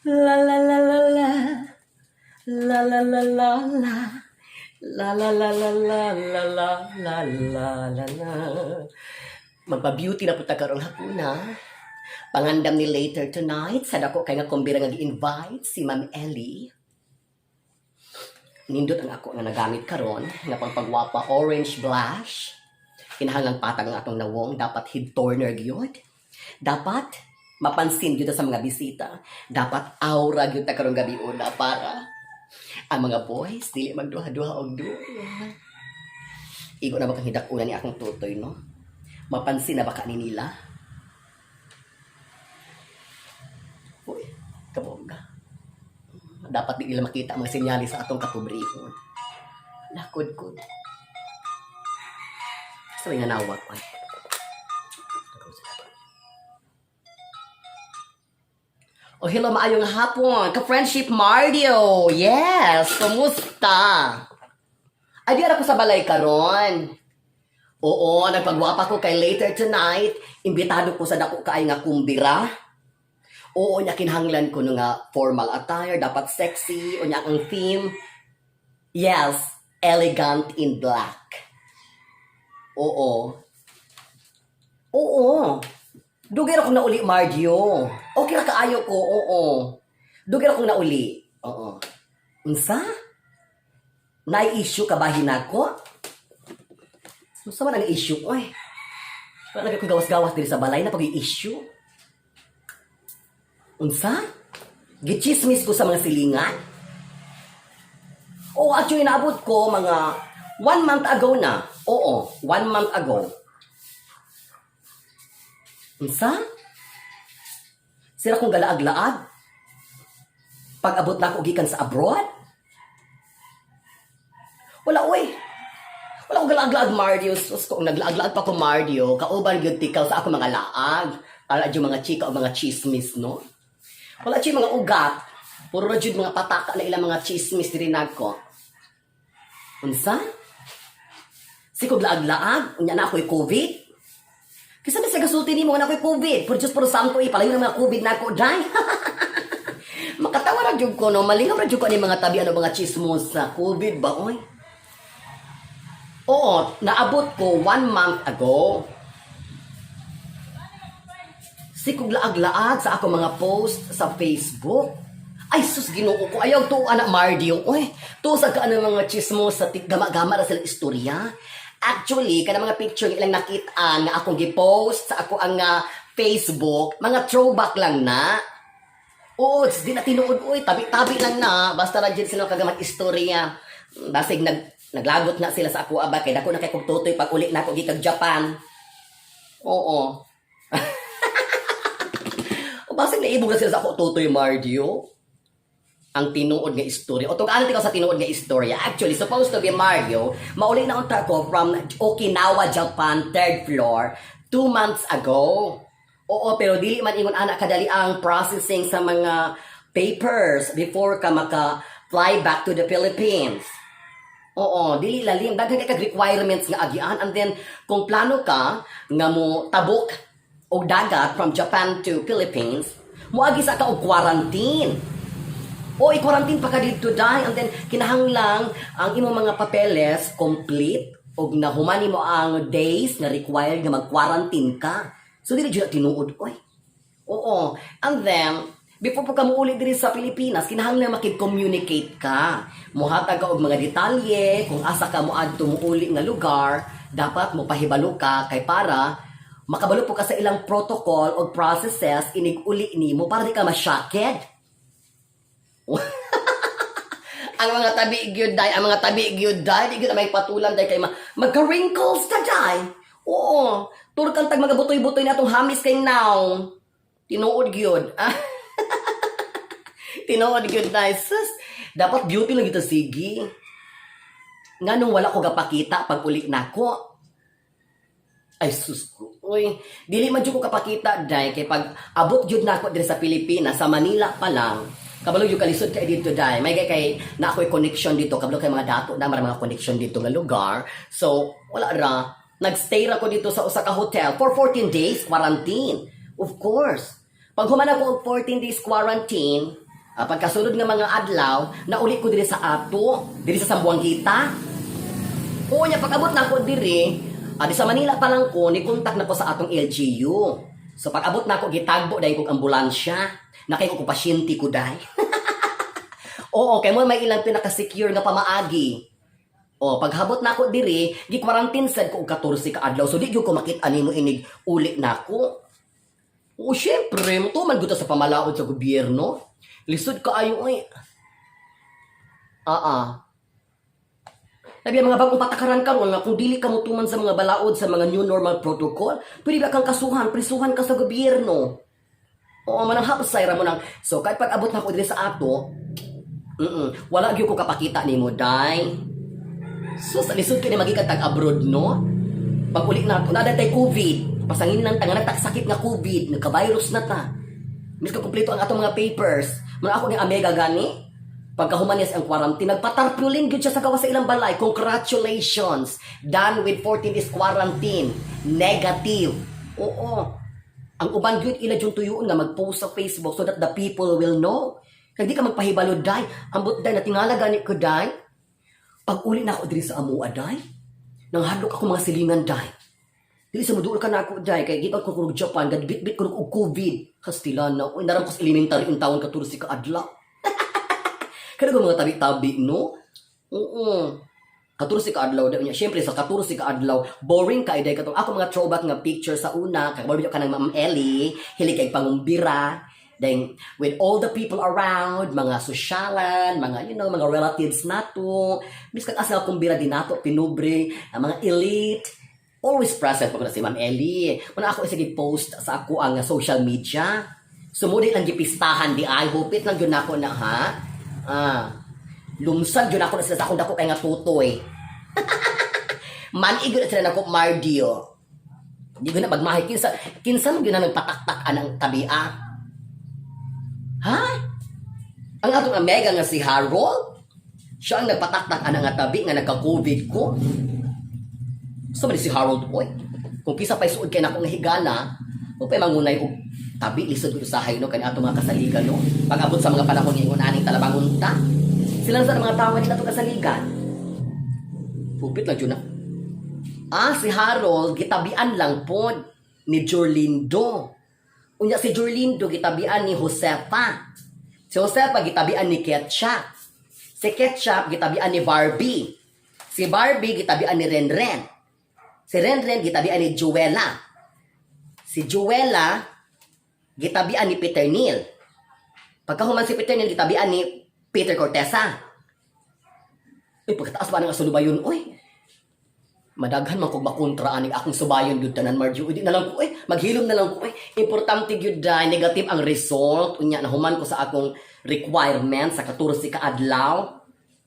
La la la la la. La la la la la. La la la la la la la la la la la. Magpa-beauty na punta karong hapuna. Pangandam ni later tonight sa dako kay nga kumbira nga gi-invite si Ma'am Ellie. Nindot ang ako nga nagamit karon nga pangpagwapa, orange blush. Kinahanglang patag ang atong nawong, dapat head turner gyud. Dapat mapansin gyud sa mga bisita. Dapat aura gyud ta karong gabi una para ang mga boys dili magduha-duha og duha. Igo na ba kang hidak-una ni akong tutoy, no? Mapansin na ba ka ni nila? Uy, kabongga. Dapat di nila makita ang mga senyales sa atong kapobrehon. Lakod-kod. Sa may nanawag ko. Oh, hello, maayong hapon. Ka-friendship Mario. Yes, kumusta? Ay, di ara ko sa balay karon. Oo, nagpagwapa ko kay later tonight. Imbitado ko sa dako kaay nga kumbira. Oo, nya kinahanglan ko no nga formal attire, dapat sexy, unya ang theme. Yes, elegant in black. Oo. Oo. Dugay ra kong nauli, Margio. Okay ra kaayo ko, oo. Dugay ra kong nauli. Oo. Unsa? Naay issue ka ba hinako? Unsa man ang issue ko eh? Wala na kong gawas-gawas diri sa balay na pag issue. Unsa? Gichismis ko sa mga silingan? Oo, actually naabot ko mga one month ago na. Oo, one month ago. Unsa? Sira kong galaag-laag? Pag abot na ako gikan sa abroad? Wala, uy. Wala akong galaag-laag, Mario. Sus ko, naglaag-laag pa ko, Mario. Kauban gyud tikaw sa ako mga laag. Para yung mga chika o mga chismis, no? Wala jud mga ugat. Puro ra jud mga pataka na ilang mga chismis diri nagko. Unsa? Sikog laag-laag, unya na ako'y COVID. Kisa ba sa gasulti nimo nga na ako'y COVID? Por Diyos, por santo, eh, palayo ng mga COVID na ako, day. Makatawa ra jud ko, no? Malingaw ra jud ko ani mga tabi, ano mga chismos sa COVID ba, oy? Oo, naabot ko one month ago. Sikog laag-laag sa ako mga post sa Facebook. Ay, sus, Ginoo ko. Ayaw to, anak Mardio. Uy, to sa ka ano mga chismos sa gama-gama ra sila istorya. Actually, kana mga picture nga ilang nakita nga akong gi-post sa ako ang Facebook, mga throwback lang na. Oo, di na tinuod, uy, tabi-tabi lang na. Basta ra jud sila kagamat istorya. Basig naglagot na sila sa ako aba kay dako na kay kog tutoy pag uli na ako gikag Japan. Oo. O basig naibog na sila sa ako tutoy, Mardio. Ang tinuod nga istorya. O tug-an ko sa tinuod nga istorya. Actually, supposed to be, Mario, mauli na unta ko from Okinawa, Japan, third floor, 2 months ago. Oo, pero dili man ingon ana kadali ang processing sa mga papers before ka maka fly back to the Philippines. Oo, dili lalim. Daghan kay kag requirements nga agian. And then, kung plano ka nga mo tabok og dagat from Japan to Philippines, moagi sa ka og quarantine. O i-quarantine pa ka dito dai, and then kinahanglang ang imong mga papeles complete og nahuman nimo ang days na required nga mag-quarantine ka. So dili jud na tinuod, oy. Oo. And then before po ka muuli diri sa Pilipinas, kinahanglan makig-communicate ka. Muhatag ka og mga detalye kung asa ka moadto muuli nga lugar, dapat mo pahibalo ka kay para makabalo po ka sa ilang protocol o processes inig uli nimo para di ka ma-shocked. Ang mga tabi gyud day, ang mga tabi gyud day, di gyud na may patulan day kay magka-wrinkles ta day. Oo, turkan tag mga butoy-butoy na atong hamis kay now. Tinuod gyud. Tinuod gyud day. Sus, dapat beauty lang ito sige. Nganong wala ko gapakita pag uli nako? Ay sus ko. Uy, dili man jud ko kapakita day kay pag abot jud nako diri sa Pilipinas, sa Manila pa lang. Kabalo jud kalisod kay dito day. May kay na ako'y connection dito, kabalo kay mga dato na mga connection dito nga lugar. So, wala ra. Nagstay ra ko dito sa usa ka hotel for 14 days quarantine. Of course. Pag human ako og 14 days quarantine, Pagkasunod nga mga adlaw, nauli ko diri sa ato, diri sa Zamboanguita. Oo niya, pag-abot na ako diri, di sa Manila pa lang ko, ni contact na ko sa atong LGU. So pag-abot na ako, gitagbo dahil kong ambulansya. Nakay ko pasyente ko dahil. Oo, kay mo may ilang pinaka-secure nga pamaagi. O, paghabot na ako diri, gi-quarantine sad ko og 14 ka adlaw. So di gyud ko makita nimo inig uli nako. Oo, syempre, mutuman gud ta sa pamalaod sa gobyerno. Lisod kaayo oy. Ah, ah. Labi ang mga bagong patakaran karon nga kung dili ka motuman sa mga balaod sa mga new normal protocol, pwede ba kang kasuhan, prisuhan ka sa gobyerno. Oo, manang hapsay ra mo nang. So kahit pag-abot na ako diri sa ato, wala gyud ko kapakita nimo, day. So sa lisod kay ni magikan tag abroad, no? Pag uli na ako, naa tay COVID. Pasangin lang tanga sakit nga COVID, nagka-virus na ta. Miski kumpleto ang atong mga papers. Muna ako ni Amega gani. Pagkahuman niya sa ang quarantine, nagpatarpulin gyud siya sa gawas sa ilang balay. Congratulations! Done with 14 days quarantine. Negative. Oo. Ang uban gyud ila jud tuyuon nga mag-post sa Facebook so that the people will know. Kay di ka magpahibalo day. Ambot day natingala gani ko day. Pag uli na ako diri sa amoa day. Nang hadlok ako mga silingan day. Dili sa muduol ka na ako day kay gikan ko kurog Japan gadbit-bit ko og COVID. Kastila na oy naram ko sa elementary in taon katursi ka adlaw. Kada ko mga tabi-tabi, no? Oo. 14 ka adlaw daw niya. Syempre sa 14 ka adlaw, boring kay day katong ako mga throwback nga picture sa una, kabalo ka ng Ma'am Ellie, hilig kay pangumbira. Then with all the people around, mga sosyalan, mga mga relatives nato, biskan asa kumbira din nato pinubre, ang mga elite, always present pa ko na si Ma'am Ellie. Muna ako sige post sa ako ang social media. Sumudi lang gipistahan di ay hupit lang gyud nako na ha. Ah. Lumsag gyud ako na sila sa akong dako kay nga tutoy. Man-ig gyud na sila nako Mardio. Di gyud na magmahay kinsa kinsa man gyud na nagpataktak anang tabia. Ha? Ang atong amega nga si Harold, siya ang nagpataktak anang nga tabi nga nagka-COVID ko. So man si Harold oy. Kung kisa pa'y suod kay nako nga higala, o pa'y mangunay og tabi lisod ko usahay no kani atong mga kasaligan no. Pag-abot sa mga panahon ingon aning talabangon ta. Sila sa mga tawo nga ato kasaligan. Pupit lang jud na. Ah, si Harold gitabian lang pod ni Jorlindo. Unya si Jorlindo gitabian ni Josefa. Si Josefa gitabian ni Ketchup. Si Ketchup gitabian ni Barbie. Si Barbie gitabian ni Renren. Si Renren gitabian ni Joella. Si Joella gitabian ni Peter Neil. Pagkahuman si Peter Neil gitabian ni Peter Cortesa. Uy, pagkataas ba ng asunubayon? Uy, madaghan man kog makontra ani akong subayon gyud tanan Marjo. Uy, di na lang ko, uy, maghilom na lang ko, uy. Importante gyud dai negative ang result. Unya nahuman ko sa akong requirement sa 14 ka adlaw.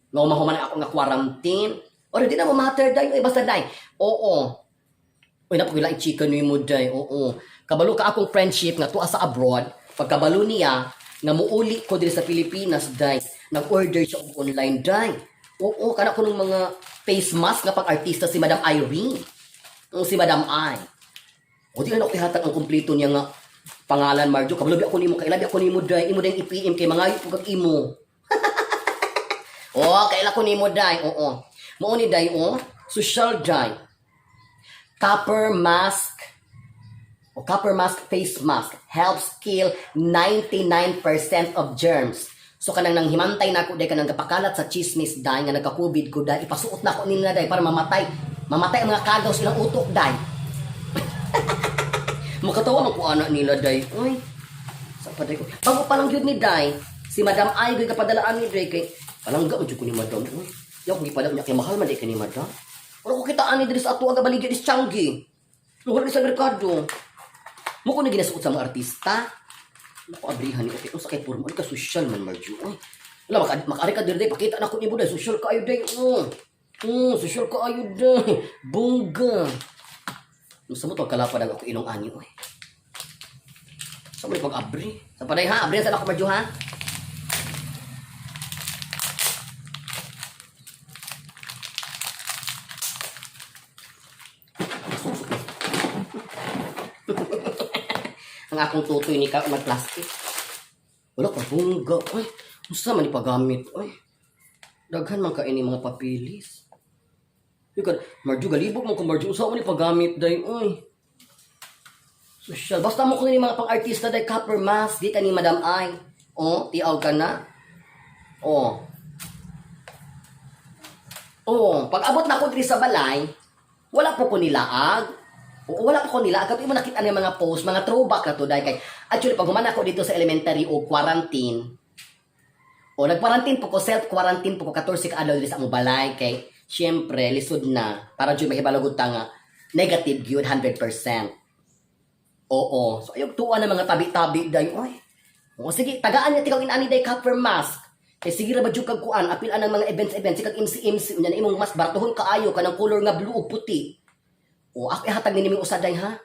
Nga mahuman ang akong nga quarantine. Or di na mo matter day, uy, basta day. Oo. Uy, napakila chicken ni mo day. Oo. Kabalo ka akong friendship nga tuwa sa abroad. Pagkabalo niya, nga muuli ko diri sa Pilipinas day. Nag-order siya og online day. Oo, kana ko ng mga face mask nga pang-artista si Madam Irene. Ang si Madam I. O di na ako ihatag ang kumpleto niya nga pangalan Marjo. Kabalo bi ako nimo, kailabi ako nimo day. Imo day i-PM kay mangayo po kag imo. Oo, kaila ko nimo day. Oo. Mao ni day oh. Social day. Copper mask o copper mask face mask helps kill 99% of germs. So kanang nang himantay na ako day kanang kapakalat sa chismis day nga nagka-COVID ko day ipasuot na ako nila day para mamatay. Mamatay ang mga kagaw silang utok day. Makatawa man ko ana nila day. Uy. Sa pa day ko. Bago pa lang gyud ni day. Si Madam Ay gyud kapadalaan ni day kay palangga man jud ko ni Madam. Uy. Yaw kung gipadala niya kay mahal man day kay ni Madam. Pero ko kita ani diri sa ato ang baligya dis Changi. Lugar ni sa merkado. Mo ko na ginasuot sa mga artista. Naku, abrihan ni okay. Unsa kay puro mo ka social man Marjo. Uy. Wala maka makaari ka diri day pakita na ko nimo day social kaayo day. Oh. Social kaayo day. Bongga. Unsa mo to kalapad ang ako inong ani oy. Sa mo pag-abri. Sa paday ha, abri sa ako Marjo ha. Ang akong tutoy ni ka mag-plastic. Wala ka bungga. Ay, unsa man ipagamit? Ay, daghan man ka ini mga papilis. Ikaw, Marjo, galibog mo ko, Marjo. Unsa man ipagamit, day? Uy. Social. Basta mo ko ni mga pang-artista, day, copper mask. Di ka ni Madam Ay. Oh, tiaw ka na. Oh. Oh, pag abot na ko diri sa balay, wala po ko nilaag. Oo, wala po ko nilaag. Kapag mo nakita na yung mga post, mga throwback na to dahil kay actually pag human ako dito sa elementary o quarantine, o nag-quarantine po ko, self-quarantine po ko 14 ka adlaw diri sa among balay kay syempre lisod na para jud mahibalo gud ta nga negative gyud 100%. Oo. So ayog tuwa na mga tabi-tabi day. Oy. Oo, sige, tagaan niya tikaw inani day copper mask. Kay sige ra ba jud kag kuan, apil anang mga events events, sikag MC MC unya na imong mas baratuhon kaayo kanang color nga blue ug puti. O ako ihatag ni nimong usa day ha.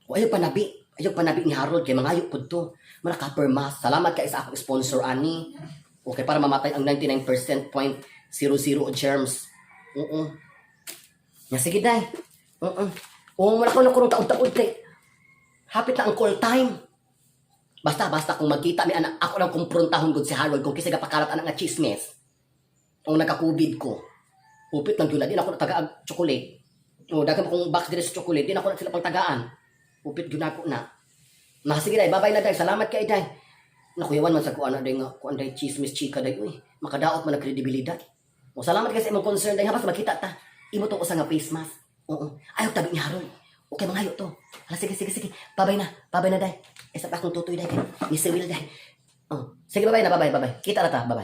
O ayaw panabi. Ayaw panabi ni Harold kay mangayo pud to. Mana copper mask. Salamat kay sa akong sponsor ani. Okay, para mamatay ang 99.00 germs. Oo. Ya sige day. Oo. Oo, wala ko na kurong taod-taod kay hapit na ang call time. Basta, basta kung magkita mi anak, ako lang kumprontahon gud si Harold kung kinsa gapakalat anak nga chismis. Ang nagka-COVID ko. Upit lang yun na, di na ako natagaag chocolate. O, daghan pa kong box dire sa chocolate, di na ako na sila pangtagaan. Upit yun ako na. Na, sige day, babay na day, salamat kay day. Nakuyawan man sa kuan na day nga, kuan day chismis chika day, uy, makadaot man ang kredibilidad. O, salamat kay sa imong concern day, ha, basta makita ta. Imo tong usa nga face mask. Oo. Ayaw tabi ni Harold. Okay, mangayo to. Hala, sige, sige, sige. Babay na. Babay na, day. Isa pa akong tutoy, day. Kay Miss Will, day. Oh. Sige, babay na, babay, babay. Kita na ta, babay.